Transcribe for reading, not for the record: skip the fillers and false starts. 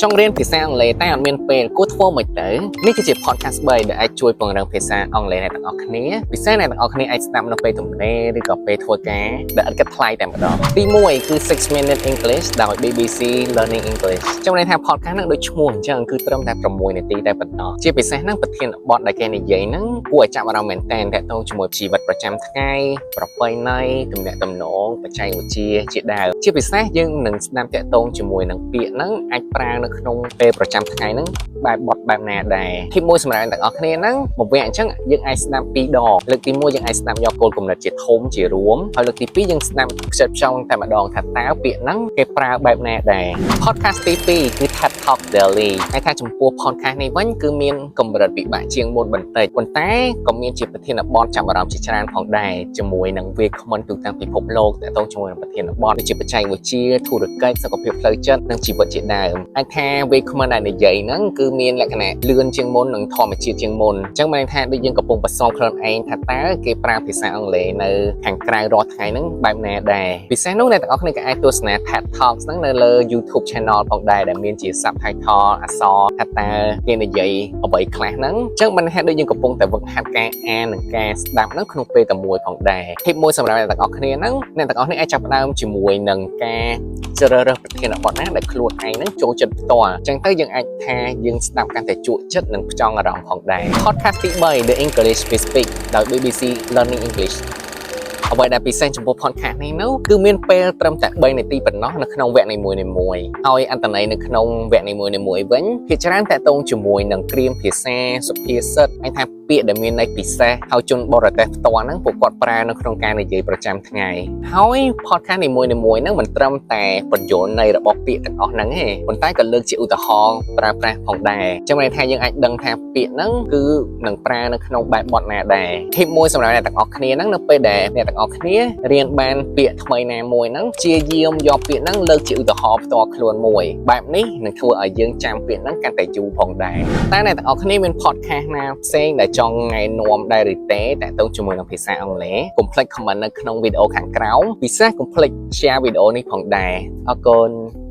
ចង់រៀនភាសាអង់គ្លេសតែអត់មានពេលគួរធ្វើម៉េចទៅនេះគឺជា podcast 3ដែលអាចជួយពង្រឹងភាសាអង់គ្លេសអ្នកទាំងអស់គ្នាពិសេសអ្នកទាំងអស់គ្នាអាចស្ដាប់នៅពេលទំនេរឬក៏ពេលធ្វើការដែលអត់គិតថ្លៃតែម្ដងទី1គឺ6 Minute English ដោយ BBC Learning English ចំណែកថា podcast ហ្នឹងដូចឈ្មោះអញ្ចឹងគឺត្រឹមតែ6នាទីតែប៉ុណ្ណោះជាពិសេសហ្នឹងប្រធានបទដែលគេនិយាយហ្នឹងគួរឲ្យចាប់អារម្មណ៍មែនទែនទាក់ទងជាមួយជីវិតប្រចាំថ្ងៃប្រពៃណីទំនាក់ទំនងបច្ចេកវិទ្យាជាដើមជាពិសេសយើងនឹងស្ដាប់ទាក់ទងជាមួយនឹងពាក្យហ្នឹងអាចប្រើនៅក្នុងពេលប្រចាំថ្ងៃហ្នឹងបែបបត់បែបណាដែរទីមួយសម្រាប់អ្នកទាំងអស់គ្នាហ្នឹងមួយវគ្គអញ្ចឹងយើងអាចស្ដាប់ពីរដងលើកទី1យើងអាចស្ដាប់យកគោលគំនិតជាធំជារួមហើយលើកទី2យើងស្ដាប់ខ្ចិតខ្ចង់តែម្ដងថាតើពាក្យហ្នឹងគេប្រើបែបណាដែរ podcast ទី2គឺ TED Talk Daily ហើយថាចំពោះ podcast នេះវិញគឺមានកម្រិតពិបាកជាងមុនបន្តិចប៉ុន្តែក៏មានជាប្រធានបទចាប់អារម្មណ៍ជាច្រើនផងដែរជាមួយនឹងវាគ្មិនទូទាំងពិភពលោកទាក់ទងជាមួយនឹងប្រធានបទដូចជាបច្ចេកវិទ្យាធុរកិច្ចសុខភាពផ្លូវចិត្តនិងជីវិតជាដើមអាចថាវាគ្មិនដែលនិយាយហ្នឹងគឺមានលក្ខណៈលឿនជាងមុននិងធម្មជាតិជាងមុនអញ្ចឹងមានន័យថាដូចយើងកំពុងបន្សំខ្លួនឯងថាតើគេប្រើភាសាអង់គ្លេសនៅខាងក្រៅរាល់ថ្ងៃហ្នឹងបែបណាដែរពិសេសនោះអ្នកទាំងអស់គ្នាក៏អាចទស្សនា TED Talks ហ្នឹងនៅលើ YouTube Channel ផងដែរដែលមានជា subtitle អក្សរថាតើគេនិយាយអ្វីខ្លះហ្នឹងអញ្ចឹងមិនថាដូចយើងកំពុងតែវឹកហាត់ការអាននិងការស្ដាប់ហ្នឹងក្នុងពេលតែមួយផងដែរ tip មួយសម្រាប់អ្នកទាំងអស់គ្នាហ្នឹងអ្នកទាំងអស់គ្នាអាចចាប់ផ្ដើមជាមួយនឹងការជ្រើសរើសប្រធានបទណាដែលខ្លួនឯងហ្នឹងចូលចិត្តផ្ទាល់អញ្ចឹងទៅយើងអាចថាយើងស្ដាប់កាន់តែជក់ចិត្តនិងផ្ចង់អារម្មណ៍ផងដែរ podcast ទី3 The English We Speak ដោយ BBC Learning English អ្វីដែលពិសេសចំពោះ podcast នេះនោះគឺមានពេលត្រឹមតែ3នាទីប៉ុណ្ណោះនៅក្នុងវគ្គនីមួយៗហើយអត្ថន័យនៅក្នុងវគ្គនីមួយៗវិញភាគច្រើនទាក់ទងជាមួយនឹងគ្រាមភាសាសុភាសិតអាចថាពាក្យដែលមានន័យពិសេសហើយជនបរទេសផ្ទាល់ហ្នឹងពួកគាត់ប្រើនៅក្នុងការនិយាយប្រចាំថ្ងៃហើយ podcast នីមួយៗហ្នឹងមិនត្រឹមតែពន្យល់ន័យរបស់ពាក្យទាំងអស់ហ្នឹងទេប៉ុន្តែក៏លើកជាឧទាហរណ៍ប្រើប្រាស់ផងដែរចឹងមានន័យថាយើងអាចដឹងថាពាក្យហ្នឹងគឺនឹងប្រើនៅក្នុងបែបបទណាដែរ tip មួយសម្រាប់អ្នកទាំងអស់គ្នាហ្នឹងនៅពេលដែលអ្នកទាំងអស់គ្នារៀនបានពាក្យថ្មីណាមួយហ្នឹងព្យាយាមយកពាក្យហ្នឹងលើកជាឧទាហរណ៍ផ្ទាល់ខ្លួនមួយបែបនេះនឹងធ្វើឲ្យយើងចាំពាក្យហ្នឹងកាន់តែយូរផងដែរតែអ្នកទាំងអស់គ្នាមាន podcast ណាផ្សេងដែលចង់ណែនាំដែរឬទេទាក់ទងជាមួយនឹងភាសាអង់គ្លេសកុំភ្លេច comment នៅក្នុងវីដេអូខាងក្រោមពិសេសកុំភ្លេច share វីដេអូនេះផងដែរអរគុណ។